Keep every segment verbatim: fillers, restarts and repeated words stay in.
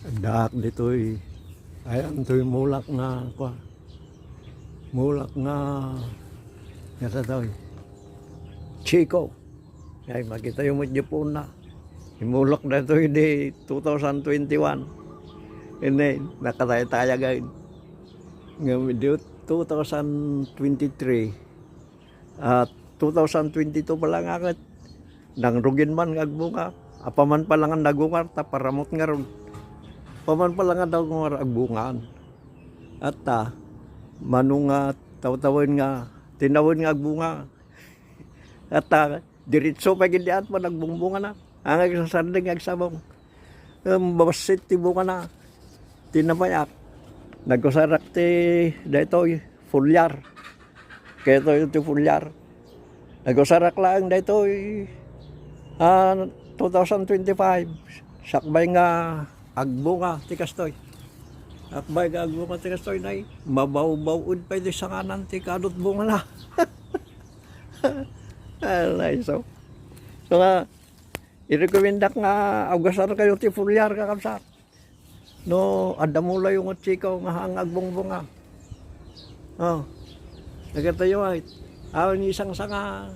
Addaak ditoy. Ay, antoy mulak nga, kwa. Mulak nga, nga datoy. Chico. Ay, makitayo met di puonna. Imulak datoy di two thousand twenty-one. Ine, nakataytayag ay. Ngem di two thousand twenty-three, ah, two thousand twenty-two pala nga ket, nangrugin man nga agbunga. Apaman pala nga nagungar, ta paramut ngarud. Apaman pala nga nagungar, agbungaan. Atta, mano nga tawtawen nga, tinawen nga agbunga. Atta, diretso pay gid diat, panagbungbungana. Ang agsasardeng nga agsabong. Em, babassit ti bungana. Ti napayak. Nagkusarak ti daytoy, foliar. Kaytoy ti foliar. Nagkusarak laeng daytoy, ah, two thousand twenty-five. Sakbay nga agbunga ti kastoy. Sakbay nga agbunga ti kastoy, nay, mabawbaw-ed pay ti sanganan ti kadut bungana. Alay, so. So nga, irekomendak nga awgasarkayo ti foliar, kakabsat. No, adda mulayo nga chikaw nga haan nga agbungbunga. Oh. Dagitoy ay, awan ni isang sanga,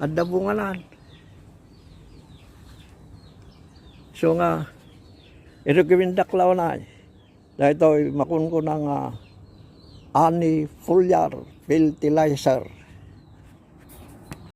adda bunganan. So nga, irekomendak launay. Daytoy makunkuna nga ani foliar fertilizer.